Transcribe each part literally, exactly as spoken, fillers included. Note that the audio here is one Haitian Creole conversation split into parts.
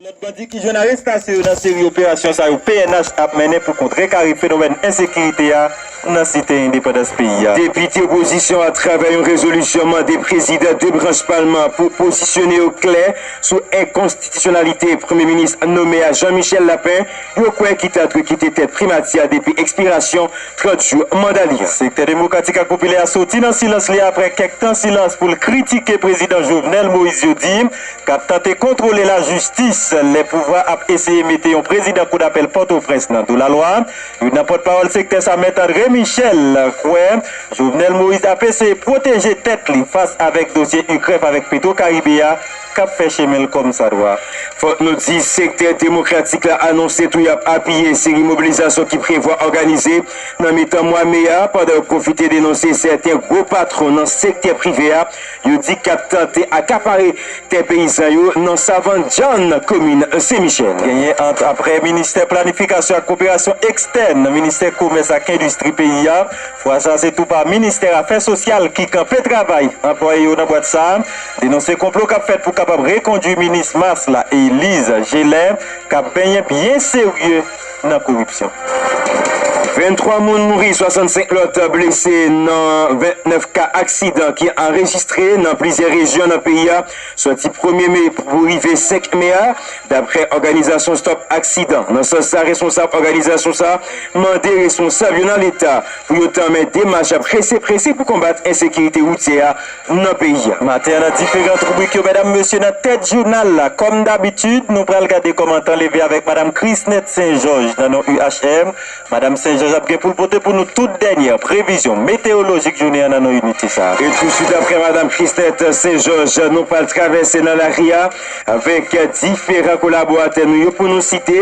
Lòt bandi ki jwenn arestasyon yo nan seri operasyon sa yo P N H ap mennen pou kontrèkare fenomèn ensekirite a nan Site Endepandans peyi a. Depite opozisyon atravè yon rezolisyon mande prezidan de branch palman pou pozisyone yo klè sou enkonstitisyonalite premye minis nome a Jean Michel Lapin, yo kwè ki ta dwe kite tèt primati a depi ekspirasyon trant jou manda li an. Sektè Demokratik ak Popilè a soti nan silans li aprè kèk tan silans pou l kritike prezidan Jovenel Moïse, yo di, k ap tante kontwole lajistis lè pouvwa ap eseye mete yon prezidan koudapèl Pòtoprens nan do lalwa. Youn nan pòtpawòl sektè sa, Mèt André Michel, kwè Jovenel Moïse ap eseye pwoteje tèt li fas avèk dosye Ukrèf avèk Petwo Karibe a k ap fè chemen l kòmsadwa. Fòk nou di, sektè demokratik la anonse tou y ap apiye seri mobilizasyon ki prevwa òganize nan mitan mwa me a, pandan yo pwofite denonse sèten gwo patwon nan sektè prive a, yo di k ap tante akapare tè peyizan yo nan Savann John, komin Sen Michèl. Genyen ant aprè Ministè Planifikasyon ak Koperasyon Ekstèn, Ministè Komès ak Endistri peyi a, fwa sa se tou pa Ministè Afè Sosyal ki kanpe travay anplwaye yo nan bwat sa a, denonse konplo k ap fèt pou kapab rekondui minis Marc la, Elise Gelin, k ap benyen byen serye nan koripsyon. Venntwa moun mouri, swasannsenk lòt blese nan ventnèf ka aksidan ki anrejistre nan plizyè rejyon nan peyi a, soti premye me pou rive senk me a, daprè òganizasyon Stop Aksidan. Nan sans sa, responsab òganizasyon sa mande responsab yo nan Leta pou yo tanmen demach prese prese pou konbat ensekirite woutyè a nan peyi a. Maten an, nan diferan ribrik yo, medam, mesye, nan tèt jounal la, kòm dabitid, nou pral gade kòman tan leve avèk madam Chrisnette Saint-Georges nan non U H M. Madam Saint-Georges ap gen pou l pote pou nou tout dènyè previzyon meteyolojik jounen an nan non inite sa a. E touswit aprè madam Chrisnette Saint-Georges, nou pral travèse nan lari a avèk diferan kolaboratè nou yo pou nou site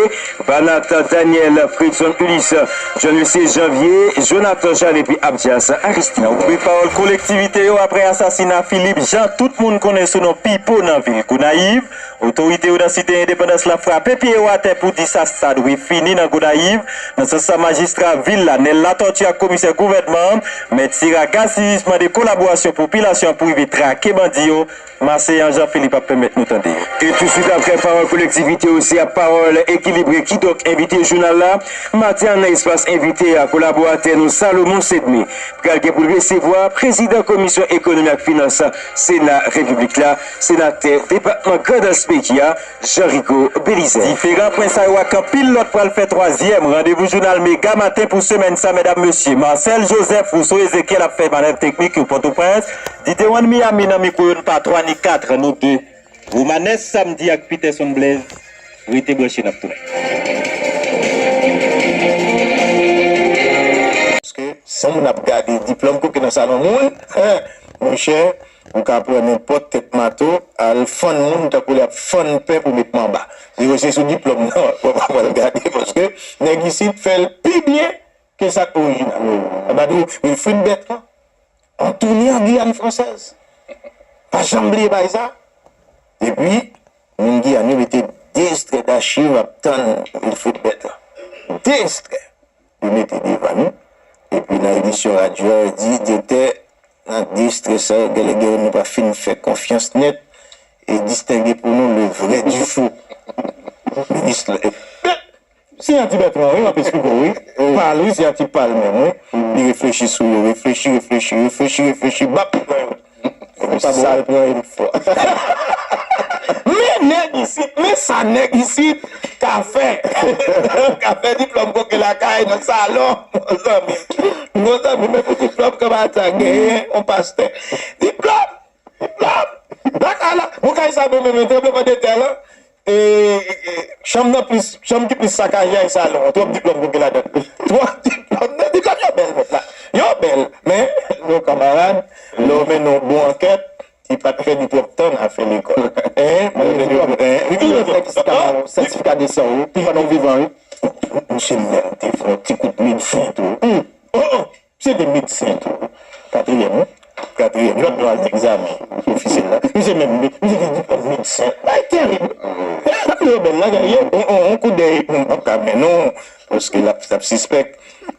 Banat Daniel, Fredson Ulysse, John Lucie Janvier, Jonathan Jeanne epi Abdias Aristide. Nan ribrik Pawòl Kolektivite yo, aprè asasina Philippe Jean, tout moun konnen sou non Pipo nan vil Gonayiv, otorite yo nan Site Endepandans la frape pye yo atè pou di sa, sa dwe fini nan Gonayiv. Nan sans sa, majistra vil la, Nel Latortue, ak komisè gouvènman an, Mèt Sira Gassius, mande kolaborasyon popilasyon an pou rive trake bandi yo. Maseyan Jean Philippe ap pèmèt nou tande yo. E touswit aprè Pawòl Kolektivite yo, se ap Pawòl Ekilibre. Kidonk, envite jounal la maten an nan espas envite a, kolaboratè nou Salomon Sedme pral gen pou l resevwa prezidan Komisyon Ekonomi ak Finans Sena Repiblik la, senatè depatman Grandans peyi a, Jean Rigaud Belizaire. Diferan pwen sa yo ak anpil lòt pral fè twazyèm randevou jounal Mega Maten pou semèn sa, medam, mesye. Marcel Joseph, Rousseau Ezekiel ap fè manèv teknik yo Pòtoprens. Didewann Miami nan mikwo yo, n pa twa ni kat, nou de. Romanes Samedi ak Peterson Blaise, rete branche, n ap tounen. Paske si yon moun ap gade diplòm koke nan salon moun, monchè, ou ka pran nenpòt tèt mato, al fann moun tankou l ap fann pen pou met manba. Se, se sou diplòm nan w ap pral gade, paske nèg isit fè l pi byen ke sa k orijinal. Sa pa di w Wilfrid Bertrand, Anthony an Giyàn Fransèz. Pa janm bliye bagay sa. Epi, moun Giyàn yo mete de ekstrè dachiv ap tann Wilfrid Bertrand. De ekstrè. Yo mete devan nou. Epi nan emisyon radyo a, yo di, direktè, nan de ekstrè sa yo, genlè gen youn nou pa fin fè konfyans nèt, e distenge pou nou le vrai du faux. Minis la, e, siyati Bertrand, wi, m ap esplike w, wi. Pa l, wi, siyati pa l menm, wi. Li reflechi sou yo, reflechi, reflechi, reflechi, reflechi, bap, li pran yo. Sa l pran yo fò. Men nèg isit, men sa nèg isit ka fè. Ka fè diplòm koke lakay nan salon. Mon zanmi, mon zanmi, men pou diplòm kòman sa genyen, yon pastè. Diplòm, diplòm. Lakay la, bon, kay sa menm, menm, tranblemanntè lan. E, e, e, chanm nan plis, chanm ki plis sakaje a, e salon an. Twòp diplòm koke ladan l. Twòp diplòm. Men diplòm yo bèl, mèt la. Yo bèl. Men, nou kanmarad, lè w mennen yon bon ankèt, li pa t fè li twòp tan nan afè lekòl. Hein? Li gen diplòm. Hein? Li gen diplòm. Nèg isit ka ba w sètifika de san, wi. Pandan w vivan, wi. Misye menm te fè yon ti kout medsen tou. Hum. Oh, oh. Misye te medsen tou. Katriyèm, wi. Katriyèm. Lòt bò al nan egzamen ofisyèl la. Misye menm, misye gen diplòm medsen. Bagay terib. Yo bèl la, gade, yon, yon, yon kout dèyè, m p ap ka mennen w, paske l ap, l ap sispèk.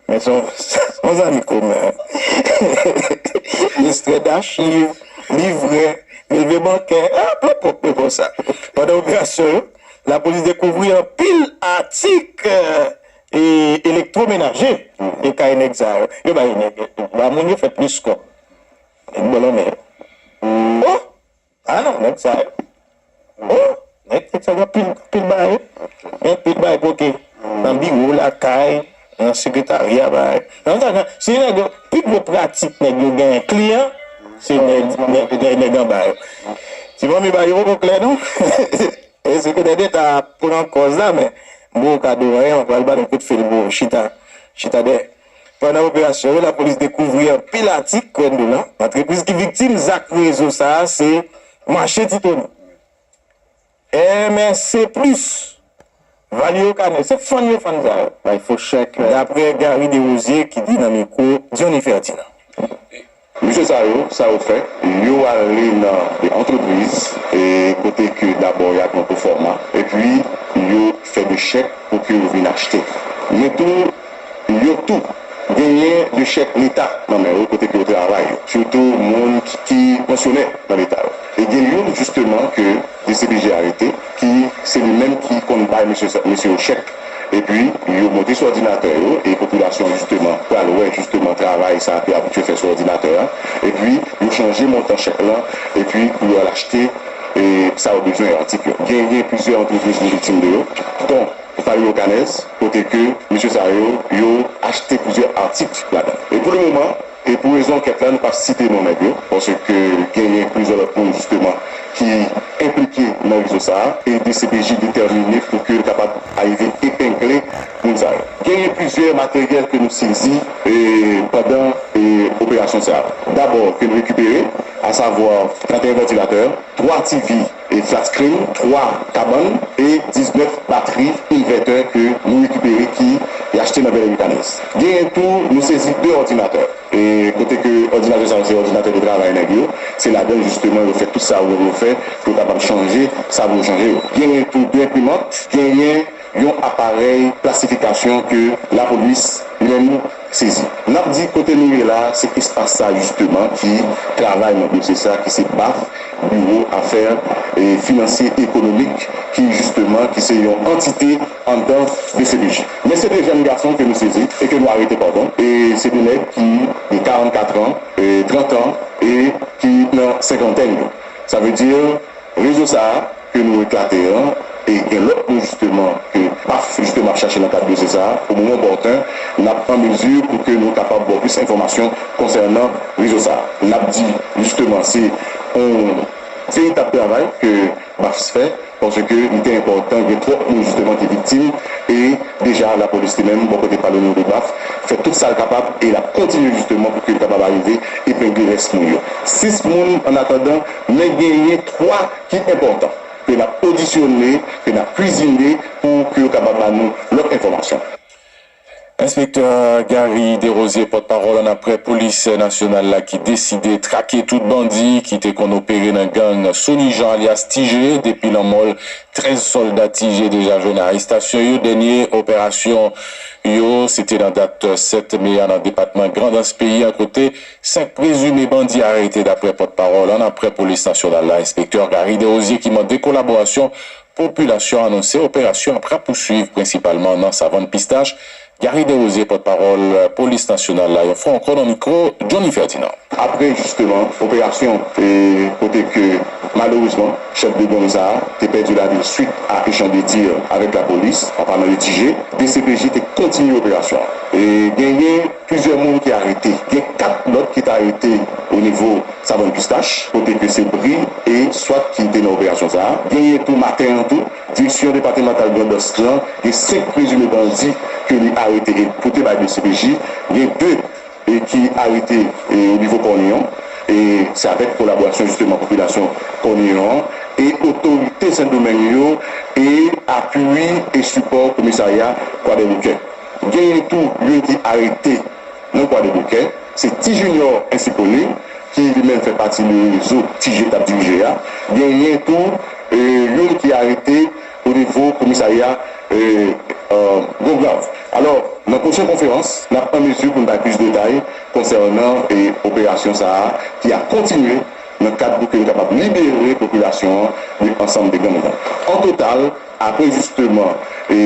Men se yon, se yon zanmi komen. Ekstrè dachiv, livrè, relve bankè, ah, pwòp, pwòp, pwòp, konsa. Pandan operasyon yo, Lapolis dekouvri anpil atik, e, elektwomenaje e kay nèg sa yo. Yo bay nèg, ba moun yo fè plis kòb. Nèg bò lanmè yo. Oh! Ah non, nèg sa yo. Oh! Nèg, nèg sa yo gen anpil, anpil bagay. Gen anpil bagay koke. Nan biwo, lakay, nan sekretarya, bagay. Nan sa, nan, si nèg yo, pi gwo pratik nèg yo genyen kliyan, se nèg, nèg, nèg, nèg anba yo. Ti manmi bagay yo poko klè non. E se ke dèdè ta pran kòz la, men m poko ka di w anyen, mwen pral ba nou kout fil pou chita, chita dèyè. Pandan operasyon yo, lapolis dekouvri anpil atik, kwè n di w lan, antrepriz ki viktim zak rezo sa a se mache Ti Toni. M S C plus, Valio Canel, se fann yo fann sa yo. Bay fo chèk. Daprè Gary Desrosiers ki di nan mikwo Johnny Ferdinand. Mesye sa yo, sa yo fè, yo ale nan de antrepriz, e kote ke dabò y ap yon pwofòma, epi yo fè de chèk pou ke yo vin achte. Men tou, yo tou genyen de chèk leta nan men yo, kote ke yo travay yo. Sitou moun ki, ki pansiyonè nan leta yo. E gen youn, jisteman, ke D C P J arete, ki se li menm ki konn bay mesye sa, mesye yo chèk. Epi, yo monte sou òdinatè yo, e popilasyon, jisteman, pral wè, jisteman, travay sa ke abitye fè sou òdinatè a. Epi, yo chanje montan chèk lan, epi pou yo al achte, e, sa yo bezwen, atik yo. Genyen plizyè antrepriz ki viktim de yo, kon Valio Canel, kote ke mesye sa yo, yo achte plizyè atik ladan. E pou le moman, e pou rezon ankèt la, nou p ap site non nèg yo, paske genyen plizyè lòt moun, jisteman, ki enplike nan rezo sa a, e D C P J detèmine pou ke l kapab arive epengle moun sa yo. Genyen plizyè materyèl ke nou sezi, e, pandan, e, operasyon sa a. Dabò, ke nou rekipere, asavwa trannteyen vantilatè, twa T V e flat screen, twa kabann e diznèf batri envètè ke nou rekipere ki achte nan Valery Canel. Genyen tou, nou sezi de òdinatè. E kote ke òdinatè sa yo, se òdinatè de travay nèg yo. Se ladan, jisteman, yo fè tout sa yo dwe fè pou yo kapab chanje sa pou yo chanje yo. Genyen tou de enprimant, genyen yon aparèy plasifikasyon ke lapolis li menm sezi. N ap di kote nou ye la, se espas sa, jisteman, ki travay nan dosye sa, ki se baf, Biwo Afè, e, Finansye Ekonomik, ki, jisteman, ki se yon antite anndan D C P J. Men se de jèn gason ke nou sezi, e ke nou arete, padon, e se de nèg ki gen karannkat an, e, trant an, e ki nan senkantèn yo. Sa vle di, rezo sa a ke nou eklate an, e gen lòt moun jisteman ke baf jisteman ap chache nan kad dosye sa a. Pou moman opòten, n ap an mezi pou ke nou kapab ba w plis enfòmasyon konsènan rezo sa a. N ap di jisteman se yon veritab travay ke baf fè, paske li te enpòtan, gen twòp moun jisteman ki viktim, e deja lapolis li menm, bò kote pa l, o nivo de baf, fè tout sa l kapab, e l ap kontinye jisteman pou ke l kapab arive epengle rès moun yo. Sis moun, an atandan, men genyen twa ki enpòtan, ke n ap odisyone, ke n ap kwizine pou ke yo kapab ba nou lòt enfòmasyon. Enspektè Gary Desrosiers, pòtpawòl annapre polis nasyonal la ki deside trake tout bandi ki te konn opere nan gang Sony Jean alyas Ti G depi lanmò l. Trèz sòlda Ti G deja jwenn arestasyon yo. Dènye operasyon yo, se te nan dat sèt me a nan depatman Grandans peyi a, kote senk prezime bandi arete, daprè pòtpawòl annapre polis nasyonal la, enspektè Gary Desrosiers, ki mande kolaborasyon popilasyon. Anonse operasyon ap rapousuiv prensipalman nan Savann Pistach. Gary Desrosiers, pòtpawòl polis nasyonal la, yon fwa ankò nan mikwo Johnny Ferdinand. Apre, jisteman, operasyon, e, kote ke, malerezman, chèf de gang sa a te pèdi lavi l swit a echanj de tir avèk lapolis, an palan de Ti G, D C P J te kontinye operasyon an. E genyen plizyè moun ki arete. Gen kat lòt ki t arete o nivo Savann Pistach, kote ke se Bri e Swat ki te nan operasyon sa a. Genyen tou maten an tou, Direksyon Depatmantal Grandans lan, gen senk prezime bandi ke li arete e pote bay D C P J. Gen de, e, ki arete, e, o nivo Kòneyon. E se avèk kolaborasyon, jisteman, popilasyon Kòneyon an e otorite Sendomeng yo e apui e sipò komisarya Kwadèboukè. Genyen tou youn ki arete nan Kwadèboukè, se Ti Junior Ensikoni, ki li menm fè pati de rezo Ti G t ap dirije a. Genyen tou, e, youn ki arete o nivo komisarya, e, e, Gongrav. Alò, nan pwochen konferans, n ap an mezi pou n bay plis detay konsènan, e, operasyon sa a ki ap kontinye nan kad pou ke yo kapab libere popilasyon an de ansanm de gang lan. An total, apre jisteman e,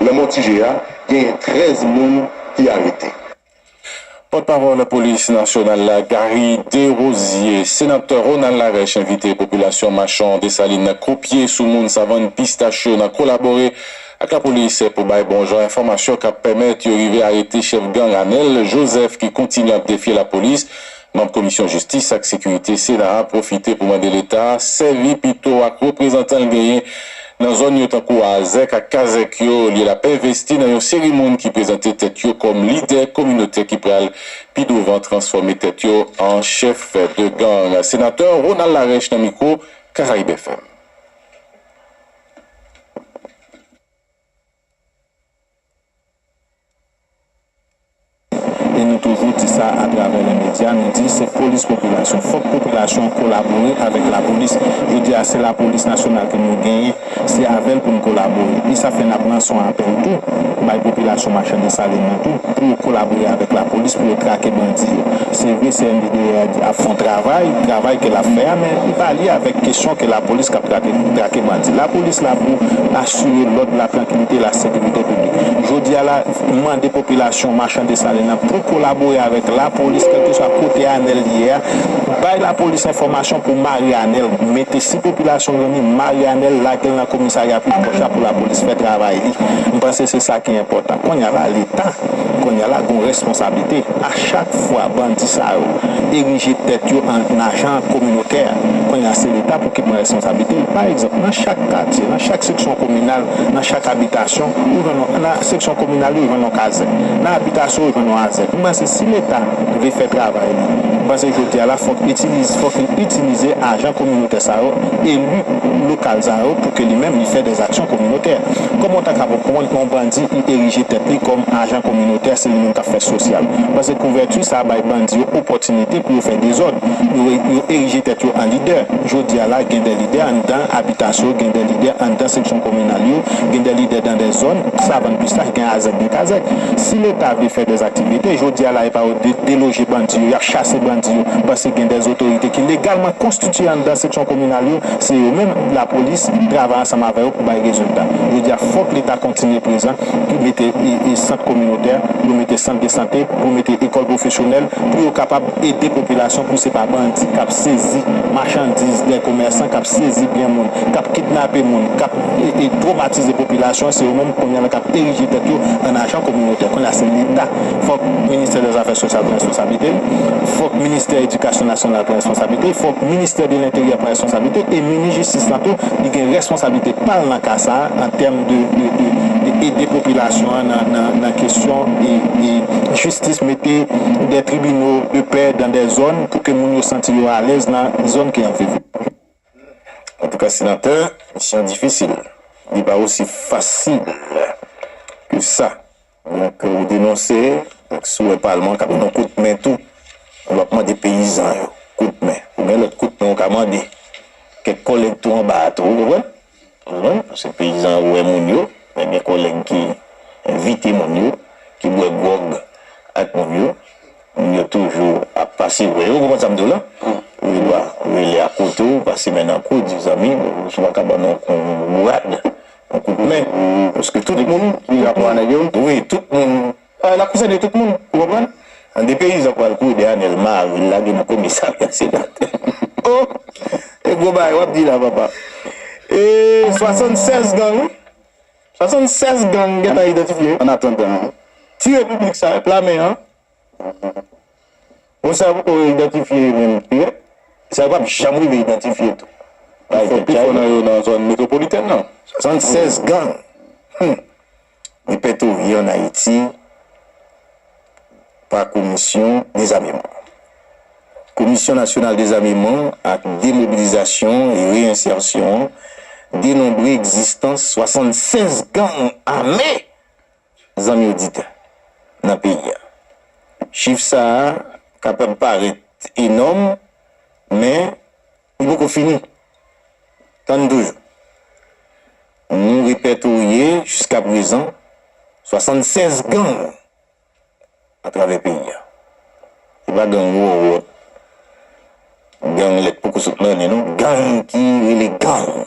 lanmò Ti Je a, genyen trèz moun ki arete. Pòtpawòl polis nasyonal la, Garry Desrosiers, senatè Ronald Larèche envite popilasyon Machan Desalin nan Kopye sou moun Savann Pistach yo nan kolabore ak lapolis pou bay bon jan enfòmasyon k ap pèmèt yo rive arete chèf gang Anèl Jozèf ki kontinye ap defye lapolis. Manm Komisyon Jistis ak Sekirite Sena a pwofite pou mande Leta sèvi pito ak reprezantan l genyen nan zòn yo tankou Azèk ak Kazèk yo, olye l ap envesti nan yon seri moun ki prezante tèt yo kòm lidè kominotè ki pral pi douvan transfòme tèt yo an chèf de gang. Senatè Ronald Larèche nan mikwo Karayib F M. E nou toujou di sa atravè lemedya, nou di se polis popilasyon. Fòk popilasyon kolabore avèk lapolis. Jodi a, se lapolis nasyonal ke nou genyen, se avè l pou n kolabore. E sa fè n ap lanse yon apèl tou bay popilasyon Machan Desalin nan tou pou yo kolabore avèk lapolis pou yo trake bandi yo. Se vre, C N D D ap fè yon travay, travay ke l ap fè a, men li pa lye avèk kesyon ke lapolis k ap trake, trake bandi. Lapolis la pou asire lòd, la trankilite, la sekirite piblik. Jodi a la, mande popilasyon Machan Desalin nan pou kolabore avèk lapolis, kèlkeswa kote Anèl ye a, bay lapolis enfòmasyon pou mare Anèl, mete si popilasyon rele, mare Anèl, lage l nan komisarya pi pwòch la pou lapolis fè travay li. M panse se sa ki enpòtan. Kounye a la, Leta, kounye a la, gon responsablite. A chak fwa bandi sa yo erije tèt yo an ajan kominotè, kounye a se Leta pou ki pran responsablite l. Pa egzanp, nan chak katye, nan chak seksyon kominal, nan chak abitasyon, ou jwenn yon, nan seksyon kominal yo, ou jwenn yon kazèk. Nan abitasyon, ou jwenn yon azèk. M panse si Leta vle fè travay li, m panse jodi a la, fòk itilize, fòk li itilize ajan kominotè sa yo, eli lokal sa yo, pou ke li menm li fè dèzaksyon kominotè. Kòman w ta ka konprann yon bandi li erije tèt li kòm ajan kominotè, se li menm k ap fè sosyal? M panse kouvèti sa a bay bandi yo opòtinite pou yo fè dezòd. Yo, yo erije tèt yo an lidè. Jodi a la, gen de lidè anndan abitasyon, gen de lidè anndan seksyon kominal yo, gen de lidè nan de zòn, Savann Pistach, gen azèk, gen kazèk. Si Leta vle fè dèzaktivite, jodi a la, e pa yo de-, deloje bandi yo, y ap chase bandi yo, paske gen de otorite ki legalman konstitye anndan seksyon kominal yo, se yo menm, lapolis, travay ansanm avè yo pou bay rezilta. Jodi a, fòk Leta kontinye prezan, pou mete e, e sant kominotè, pou mete sant de sante, pou mete ekòl pwofesyonèl, pou yo kapab ede popilasyon, pou se pa bandi k ap sezi machandiz dè komèsan, k ap sezi byen moun, k ap kidnape moun, k ap e, e twomatize popilasyon, se yo menm kounye a la k ap erije tèt yo an ajan kominotè. Kounye a se Leta. Fòk ministè dèzafè sosyal pran responsablite l, fòk ministè edikasyon nasyonal pran responsablite l, fòk ministè de lenteryè pran responsablite l, e minis jistis lan tou, li gen responsablite pa l nan ka sa a, an tèm de, de, de, de ede popilasyon an nan, nan, nan kesyon e, e jistis, mete de tribunaux de paix dans des zones pou ke moun yo santi yo alèz nan zòn ke y ap viv. Antouka, senatè, misyon difisil. Li pa osi fasil ke sa. Donk, ou denonse, donk, si w wè palman ka ban nou kout men tou, w ap mande peyizan yo kout men. Ou gen lòt kout men ou ka mande kèk kòlèg tou anba a tou, ou konprann? Ou konprann? Paske peyizan yo wè moun yo, men gen kòlèg ki envite moun yo, ki bwè gwòg ak moun yo, moun yo toujou ap pase wè yo, ou konprann sa m di w la? Ou gen dwa rele akote w, pase men nan kou, di zanmi, ou si w pa ka ban nou yon bourad, yon kout men, paske tout moun, wi, tout moun, ah, l ap konsène tout moun, ou konprann? An de peyizan pral kouri dèyè Anèl mare l lage nan komisarya senatè. Oh! E gwo bagay w ap di la, papa. E swasannsèz gang, wi. Swasannsèz gang gentan idantifye. An atandan, ti repiblik sa yo, Plame an, bon, sa yo poko idantifye menm pi rèd. Sa yo p ap janm rive idantifye tou. Pifò, pifò nan yo nan zòn metwopolitèn nan. Swasannsèz gang. Hmm. Repètorye an Ayiti pa Komisyon Dezameman. Komisyon Nasyonal Dezameman ak Demobilizasyon e Reyensèsyon an denonbre egzistans swasannsèz gang ame, zanmi oditè, nan peyi a. Chif sa a kapab parèt enòm, men li poko fini. Tann toujou. Nou repètorye jiskaprezan swasannsèz gang atravè peyi a. Se pa gang wòwòt, Gang lèt poko sot nan nen nou. Gang ki rele gang.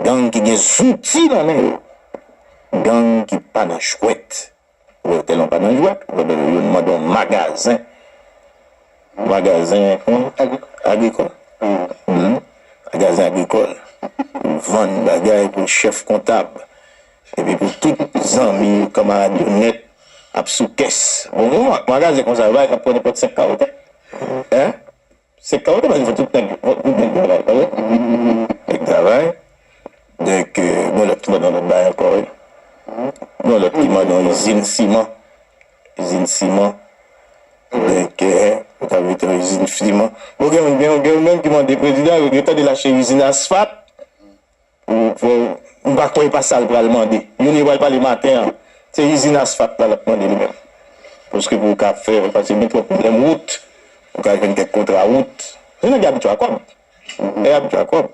Gang ki gen zouti nan men yo. Gang ki pa nan jwèt. Ou wè tèlman pa nan jwèt, ou wè youn mande yon magazen. Magazen, kòman? Agrikòl. Magazen agrikòl. Pou vann bagay pou chèf kontab. Epi pou tout zanmi, kanmarad yo nèt ap sou kès. Bon, bon, magazen konsa, yo pa ka pran nenpòt senk kawo tè. Hein? Se ka ou te pase fè tout nèg, tout nèg travay, pa vre? Nèg travay. Donk, euh, gon lòt ki mande yon lòt bagay ankò, wi. Gon lòt ki mande yon izin siman. Izin siman. Donk, euh, ou ta mete yon izin siman. Bon, gen, gen, gen menm ki mande prezidan, yo tande l achte izin asfalt. Ou, ou, m pa kwè e pa sa l pral mande. Youn yo pral pale maten an, se izin asfalt la l ap mande li menm. Paske pou w ka fè, paske gen twòp pwoblèm wout, ou ka jwenn kèk kontra wout. Se nèg yo abitye a kòb. Nèg yo abitye a kòb.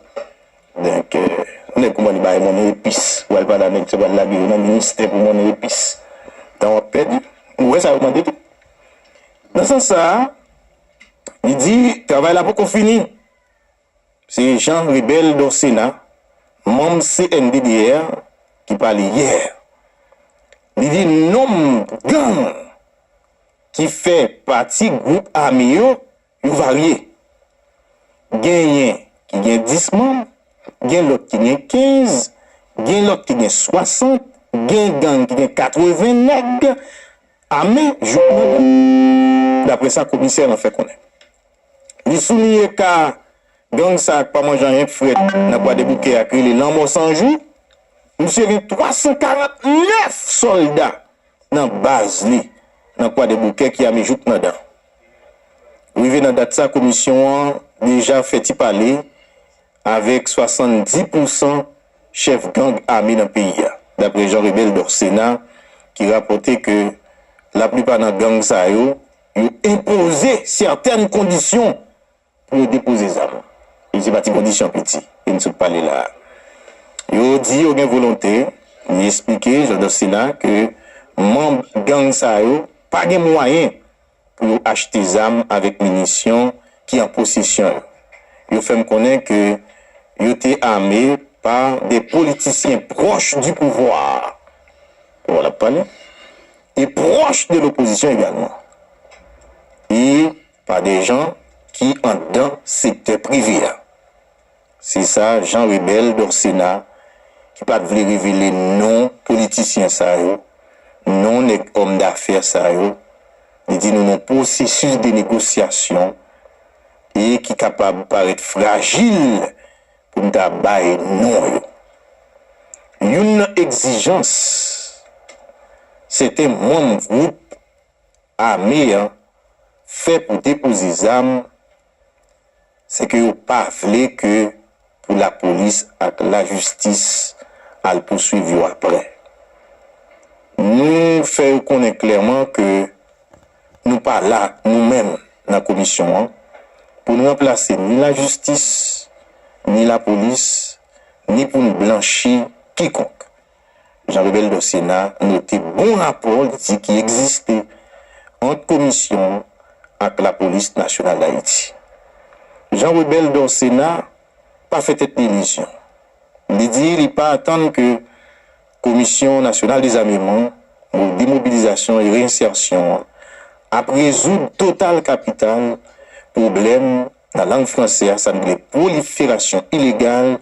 Donk, euh, nèg kòmanse bay moun epis. Ou al pale a nèg, se pral lage yo nan ministè pou moun epis. Tan w ap pèdi. Ou wè sa yo mande tou. Nan sans sa a, li di, travay la poko fini. Se Jean Rebel Dorcena, manm C N D D R, ki pale yè. Li di nonm gang ki fè pati gwoup ame yo, yo varye. Genyen ki gen dis manm, gen lòt ki gen kenz, gen lòt ki gen swasant, gen gang ki gen katreven nèg ame jouk nan gang, daprè sa komisè an fè konnen. Li souliye ka gang sa a k pa manje anyen k frèt nan Kwadèboukè a k rele Lanmò San Jou. Misye gen twa san karant nèf sòlda nan baz li nan Kwadèboukè ki ame jouk nan dan. Rive nan dat sa, komisyon an deja fè ti pale avèk swasanndis pousan chèf gang ame nan peyi a, daprè Jean Rebel Dorcena, ki rapòte ke laplipa nan gang sa yo, yo enpoze sètèn kondisyon pou yo depoze zam. E se pa ti kondisyon piti ke n sot pale la a. Yo di yo gen volonte, li esplike, Jean Dorcena, ke manm gang sa yo pa gen mwayen pou yo achte zam avèk minisyon ki an posesyon yo. Yo fè m konnen ke yo te ame pa de politisyen pwòch di pouvwa. Bon, l ap pale. E pwòch de lopozisyon egalman. E pa de jan ki anndan sektè prive a. Se sa Jean Rebel Dorcena, ki pa t vle revele non politisyen sa yo, non nèg òm dafè sa yo, li di nou nan pwosesis de negosyasyon e ki kapab parèt frajil pou n ta bay non yo. Youn nan egzijans sèten manm gwoup ame an fè pou depoze zam, se ke yo pa vle ke pou lapolis ak lajistis al pouswiv yo apre. Nou fè yo konnen klèman ke nou pa la, nou menm, nan komisyon an, pou n ranplase ni lajistis, ni lapolis, ni pou n blanchi kikonk. Jean Rebel Dorcena note bon rapò li di ki egziste ant komisyon an ak Lapolis Nasyonal Dayiti. Jean Rebel Dorcena pa fè tèt li ilizyon. Li di li pa atann ke Komisyon Nasyonal Dezameman, Demobilizasyon e Reyensèsyon an ap rezoud total kapital pwoblèm nan lang fransè a, sa n rele pwoliferasyon ilegal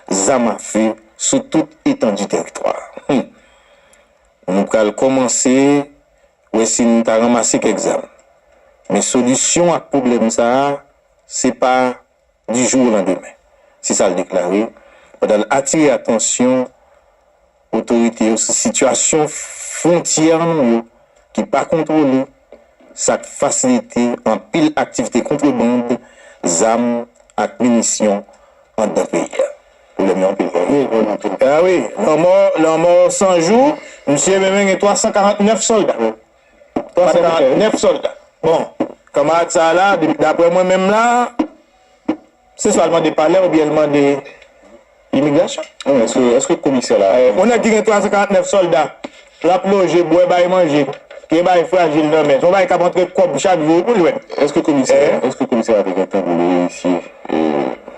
zam afe sou tout etandi tèritwa. Hum. Nou pral kòmanse wè si n ta ranmase kèk zam. Men solisyon ak pwoblèm sa a, se pa du jour au lendemain. Se sa l deklare pandan l atire atansyon otorite yo sou sitiyasyon fwontyè nou yo ki pa kontwole, sa k fasilite anpil aktivite kontreband zam ak minisyon anndan peyi a. Pwoblèm yo anpil, wi. Wi, pwoblèm anpil. Ah wi, lanmò, lanmò San Jou, misye menm gen twa san karant nèf sòlda. Twa san karant nèf sòlda. Bon, kanmarad sa a la, depi daprè mwen menm la, se swa l mande palè oubyen l mande imigrasyon. Non, èske, èske komisè la... Eh, yon nèg ki gen twa san karant nèf sòlda, l ap loje, bwè, bay manje. Gen bagay frajil nan men. Se yon bagay k ap antre kòb chak jou, nou jwenn. Èske komisè, èske komisè a te gentan pou l verifye, e,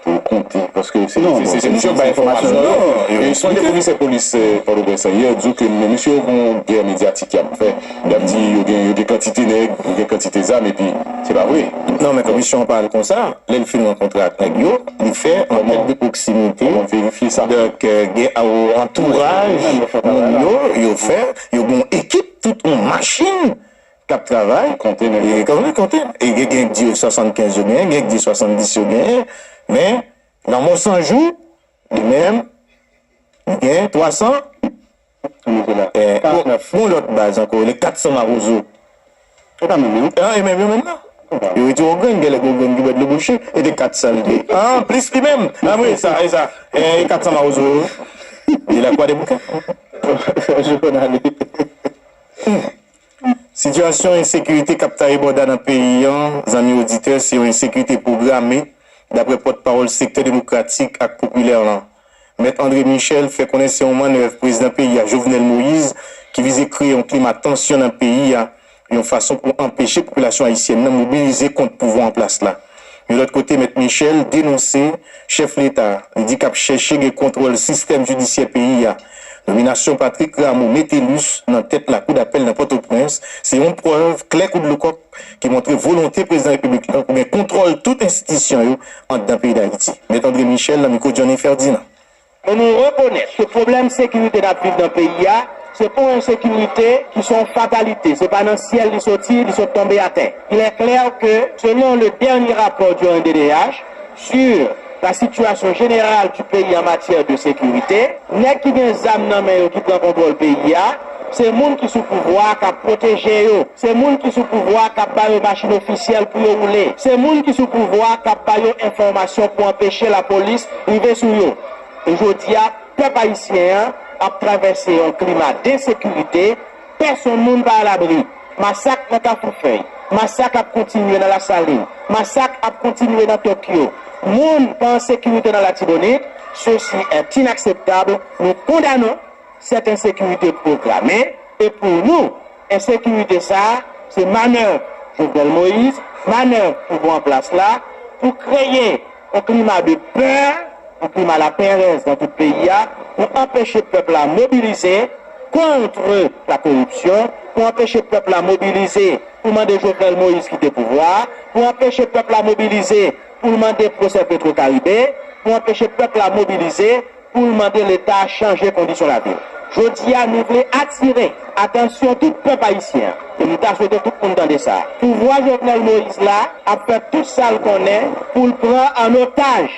pou l konte? Paske se, se, se misyon bay enfòmasyon. Non, e, sonde komisè polis, e, Pòtoprens lan yè di w ke mesye yo gen yon gè medyatik y ap fè. Y ap di yo gen, yo gen kantite nèg, yo gen kantite zam, epi se pa vre. Non, men komisyon an pa al konsa. Lè l fin rankontre ak nèg yo, li fè ankèt de pwoksimite. Kòman verifye sa? Donk, gen antouraj moun yo, yo fè, yo gen yon ekip, tout yon machin k ap travay. Konte nèg yo. Konte, konte. E gen, gen k di swasannkenz yo genyen, gen k di swasanndis yo genyen. Men, lanmò san jou, li menm, li gen twa san. Bon, lòt baz ankò, le kat san mawozo. E pa menm yo. E menm yo menm nan. Yo retire yon grenn, gen lè gen yon grenn ki bèt debouche, e te kat san li te. An plis li menm. An wi, sa, e sa. E kat san mawozo yo. E lakwa de bouke. Jounali. Sitiyasyon ensekirite k ap taye bòda nan peyi an, zanmi oditè, se yon ensekirite pwograme, dapre pòtpawòl sektè demokratik ak popilè lan, Mèt André Michel, fè konnen se yon mannèv prezidan peyi a, Jovenel Moïse, ki vize kreye yon klima tansyon nan peyi a, yon fason pou anpeche popilasyon ayisyèn nan mobilize kont pouvwa an plas la. Yon lòt kote, Mèt Michel denonse chèf leta a, li di k ap chèche gen kontwòl sistèm jidisyè peyi a. Nominasyon Patrick Rameau Metellus nan tèt lakou dapèl nan Pòtoprens se yon prèv klè kou dlo kòk ki montre volonte prezidan repiblik la pou gen kontwòl tout enstitisyon yo anndan peyi Dayiti. Mèt André Michel nan mikwo Johnny Ferdinand. Men nou rekonèt ke pwoblèm sekirite n ap viv nan peyi a, se pa yon ensekirite ki se yon fatalite, se pa nan syèl li soti, li sot tonbe atè. Il est clair que, selon le dernier rapport du R N D D H sur la situation générale du pays en matière de sécurité, nèg ki gen zam nan men yo ki pran kontwòl peyi a, se moun ki sou pouvwa a k ap pwoteje yo, se moun ki sou pouvwa a k ap ba yo machin ofisyèl pou yo woule, se moun ki sou pouvwa a k ap ba yo enfòmasyon pou anpeche lapolis rive sou yo. E jodi a, pèp ayisyen an ap travèse yon klima d ensekirite, pèsonn moun pa alabri. Masak nan Kafou Fèy, masak ap kontinye nan Lasalin, masak ap kontinye nan Tokyo. Moun pa an sekirite nan Latibonit, ceci est inacceptable, nous condamnons cette insécurité programmée, e pou nou, ensekirite sa a, se manèv Jovenel Moïse, manèv pouvwa an plas la, pou kreye yon klima de pè, yon klima laperèz nan tout peyi a, pou anpeche pèp la mobilize kont la koripsyon, pou anpeche pèp la mobilize pou mande Jovenel Moïse kite pouvwa a, pou anpeche pèp la mobilize pou l mande pwosè Petro Caribe, pou anpeche pèp la mobilize pou l mande Leta chanje kondisyon lavi l. Jodi a, nou vle atire atansyon tout pèp ayisyen an, e m ta swete tout moun tande sa. Pouvwa Jovenel Moïse la ap fè tout sa l konnen pou l pran an otaj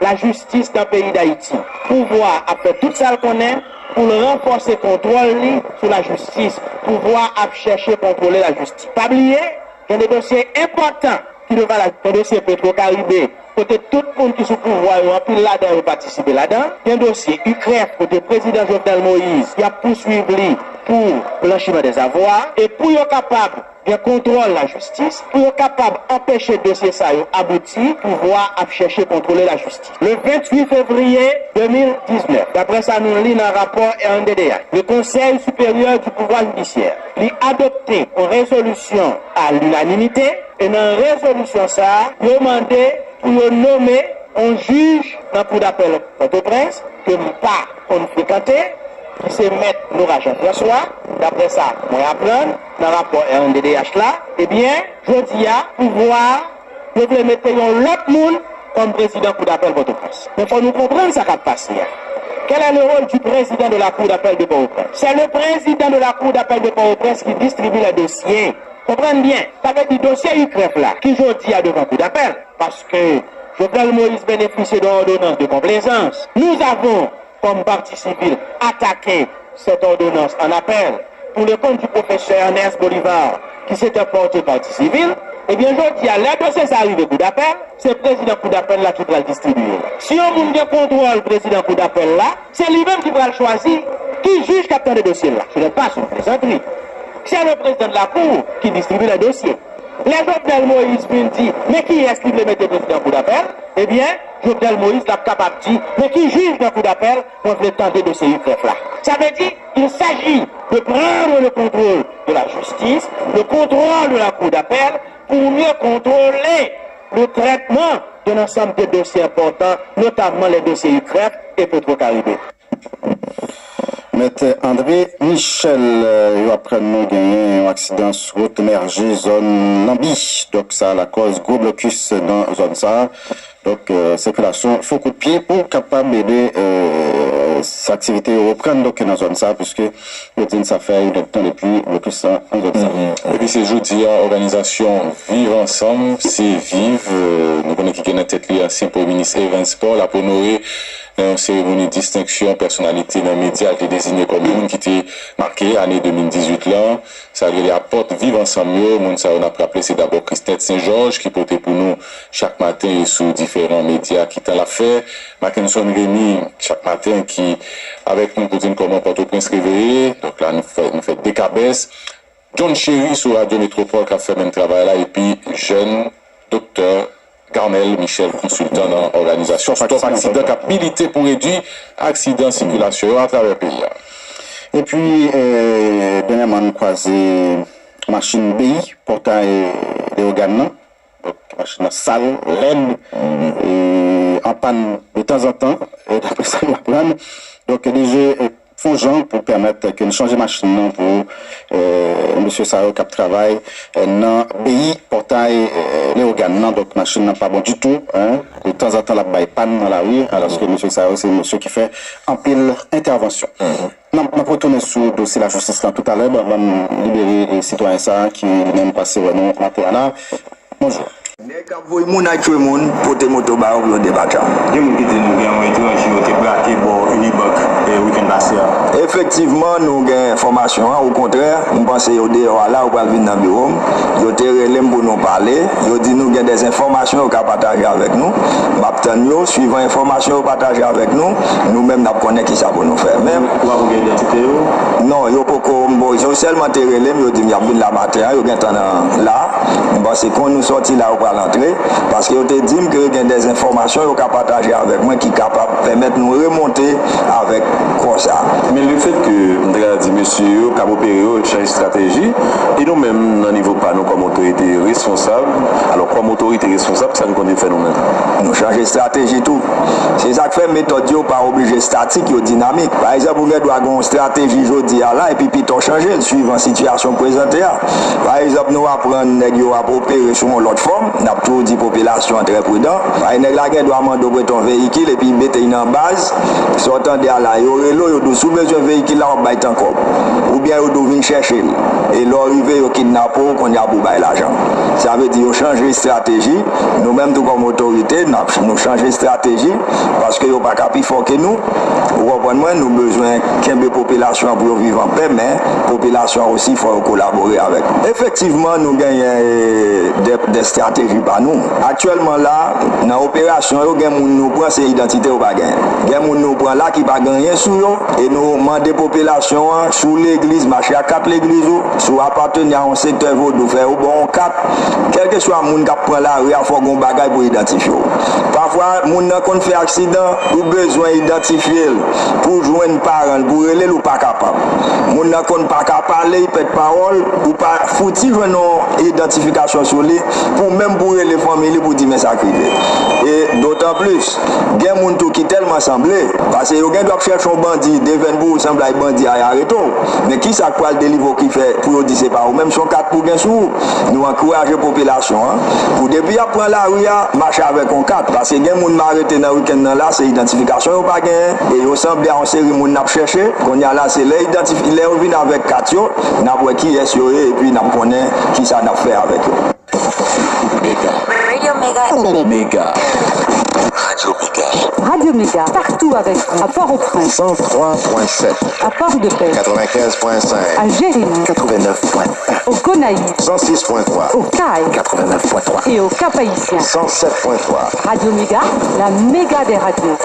lajistis nan peyi Dayiti. Pouvwa a ap fè tout sa l konnen pou l ranfòse kontwòl li sou lajistis. Pouvwa a ap chèche kontwole lajistis. Pa bliye, gen de dosye enpòtan ki devan la, gen dosye Petro Caribe, kote tout moun ki sou pouvwa yo, anpil ladan yo patisipe ladan. Gen dosye UCREF, kote prezidan Jovenel Moïse, y ap pouswiv li pou blanchiman dè zavwa. E pou yo kapab gen kontwòl lajistis, pou yo kapab anpeche dosye sa yo abouti, pouvwa ap chèche kontwole lajistis. Le venntuit fevriye de mil diznèf, daprè sa nou li nan rapò R N D D H, le Conseil supérieur du pouvoir judiciaire, li adopte yon rezolisyon a linanimite, e nan rezolisyon sa a, yo mande pou yo nome yon jij nan Kou dapèl Pòtoprens, ke m pa konn frekante, ki se mèt Nora Jean François, daprè sa mwen aprann nan rapò R N D D H la, ebyen, jodi a, pouvwa a, yo vle mete yon lòt moun kòm prezidan Kou dapèl Pòtoprens. Men fò nou konprann sa k ap pase a. Quel est le rôle du président de la Cour d'appel de Port-au-Prince? C'est le président de la Cour d'appel de Port-au-Prince qui distribue les dossiers. Konprann byen, sa vle di dosye UCREF la, ki jodi a devan Kou dapèl, paske Jovenel Moïse benefisye de yon òdonans de konplezans. Nous avons, comme partie civile, attaqué cette ordonnance en appel pour le compte du professeur Ernest Bolivar, qui s'était porté partie civile. Ebyen, jodi a, lè dosye sa a rive Kou dapèl, se prezidan Kou dapèl la ki pral distribye l. Si yon moun gen kontwòl prezidan Kou dapèl la, se li menm ki pral chwazi ki jij k ap tande dosye l la. Ce n'est pas une plaisanterie. C'est le président de la Cour qui distribue les dossiers. Lè Jovenel Moïse vin di, men kiyès li vle mete prezidan Kou dapèl, ebyen, Jovenel Moïse t ap kapab di, men ki jij nan Kou dapèl mwen vle tande dosye UCREF la. Sa vle di, il s'agit de prendre le contrôle de la justice, le contrôle de la cour d'appel pour mieux contrôler le traitement d'un ensemble de dossiers importants, notamment les dossiers U C R E F et Petro-Caribe. Mèt André Michel, euh, yo aprann nou genyen yon aksidan sou wout Mèje, zòn Lanbi. Donk, sa lakòz gwo blokis nan zòn sa. Donk, euh, sikilasyon fò kout pye pou kapab ede, euh, aktivite yo reprann, donk, nan zòn sa, piske yo di n sa fè yon tan depi blokis lan nan zòn sa. Epi se jodi a, òganizasyon Viv Ansanm, se Viv, euh, nou konnen ki gen nan tèt li ansyen premye minis Evans Paul, ap onore nan yon seremoni distenksyon pèsonalite nan medya ki te deziye kòm moun ki te make ane de mil dizuit lan. Sa yo rele apòt Viv Ansanm yo. Moun sa yo, n ap raple, se dabò Christeth Saint Georges ki pote pou nou chak maten e sou diferan medya ki tan l ap fè. Mackenson Remy, chak maten, ki avèk nou pou di n kòman Pòtoprens reveye. Donk la, nou fè, nou fè de kabès. John Chéry sou Radyo Metropole k ap fè menm travay la, epi jèn doktè Garnel Michel, konsiltan nan òganizasyon Stop Aksidan, k ap milite pou redui aksidan sikilasyon yo atravè peyi a. Epi, euh, dènyèman, nou kwaze machin B I, pòtay Leyogàn nan. Donk, machin nan sal, lèd, e an pàn de tanzantan, e daprè sa nou aprann. Donk, D G, e, fè yon jan pou pèmèt ke n chanje machin nan pou, e, mesye sa yo k ap travay, e, nan B I pòtay, e, Leyogàn nan. Donk, machin nan pa bon ditou, en. De tanzantan, l ap bay pàn nan lari, alòske mesye sa yo, se mesye ki fè anpil entèvansyon. N ap, n ap retounen sou dosye lajistis lan toutalè, ban, ban m libere, e, sitwayen sa a ki li menm pase wè nou maten an la. Bonjou. Nèg k ap voye moun al tchwe moun pote moto ba yo pou yo depatcha. Gen moun ki di nou gen yon etranje yo te brake bò Unibank, e, wikenn pase a. Efektivman, nou gen enfòmasyon an. Okontrè, m panse yo deyò a la, yo pral vin nan biwo m. Yo te rele m pou nou pale. Yo di nou gen de enfòmasyon yo ka pataje avèk nou. M ap tann yo. Swivan enfòmasyon yo pataje avèk nou, nou menm n ap konnen kisa pou nou fè. Men, ou pa gen idantite yo? Non, yo poko, yo sèlman te rele m, yo di m y ap vin la maten an, yo gentan nan la. M panse kon nou sòti la, yo pral antre, paske yo te di m ke gen de enfòmasyon yo ka pataje avèk mwen ki kapab pèmèt nou remonte avèk kò sa. Men lefètke, m ta ka di, mesye yo k ap opere yo chanje estrateji, e nou menm, nan nivo pa nou kòm otorite responsab, alò, kòm otorite responsab, sa nou konn fè nou menm? Nou chanje estrateji tou. Se sa k fè metòd yo pa oblije estatik, yo dinamik. Pa egzanp, ou gen dwa gen yon estrateji jodi a la, epi pita w chanje l, swivan sitiyasyon k prezante a. Pa egzanp, nou aprann nèg yo ap opere sou yon lòt fòm, n ap toujou di popilasyon an trè pridan. Paske nèg la gen dwa mande w prete yon veyikil epi mete l nan baz. Sa w tande a la, yo rele w, yo di w si w bezwen veyikil la, w ap bay tan kòb. Oubyen yo di w vin chèche l. E lè w rive, yo kidnape w, kounye a pou w bay lajan. Sa vle di yo chanje estrateji. Nou menm tou kòm otorite, n ap, nou chanje estrateji paske yo pa ka pi fò ke nou. Ou konprann mwen, nou bezwen kenbe popilasyon an pou yo viv anpè, men popilasyon an osi fò yo kolabore avèk nou. Efektivman, nou genyen, e, de, de estrateji pa nou. Aktyèlman la, nan operasyon yo, gen moun nou pran, se idantite yo pa genyen. Gen moun nou pran la ki pa gen anyen sou yo, e nou mande popilasyon an, si w legliz, mache ak kat legliz ou, si w apateni a yon sektè vodou, fè yo ba w yon kat. Kèlkeswa moun k ap pran lari a, fò gen yon bagay pou idantifye w. Pafwa, moun nan konn fè aksidan, ou bezwen idantifye l pou w jwenn paran l, pou w rele l, ou pa kapab. Moun nan konn pa ka pale, li pèt pawòl, ou pa fouti jwenn yon idantifikasyon sou li, pou menm pou w rele fanmi li, pou w di men sa k rive. E dotanplis, gen moun tou ki tèlman sanble, paske yo gen dwa ap chèche yon bandi, devèn pou ou sanble ak bandi a, y arete w. Men kisa k pral delivre w ki fè pou yo di se pa ou menm, se yon kat pou gen sou ou? Nou ankouraje popilasyon an pou depi y ap pran lari a, mache avèk yon kat, paske gen moun m arete nan wikenn nan la, se idantifikasyon yo pa genyen, e yo sanble a yon seri moun n ap chèche. Kounye a la, se lè idantifi-, lè yo vin avèk kat yo, n ap wè kiyès yo ye, epi n ap konnen kisa n ap fè avèk yo. Mega. Radio Mega. Mega. Radio Mega. Radio Mega, partout avec vous. À Port-au-Prince. Cent trois point sept. À Port-de-Paix. Quatre-vingt-quinze point cinq. À Jérémie. Quatre-vingt-neuf point un. Au Gonaïves. Cent six point trois. Aux Cayes. Quatre-vingt-neuf point trois. Et au Cap-Haïtien. Cent sept point trois. Radio Mega, la méga des radios.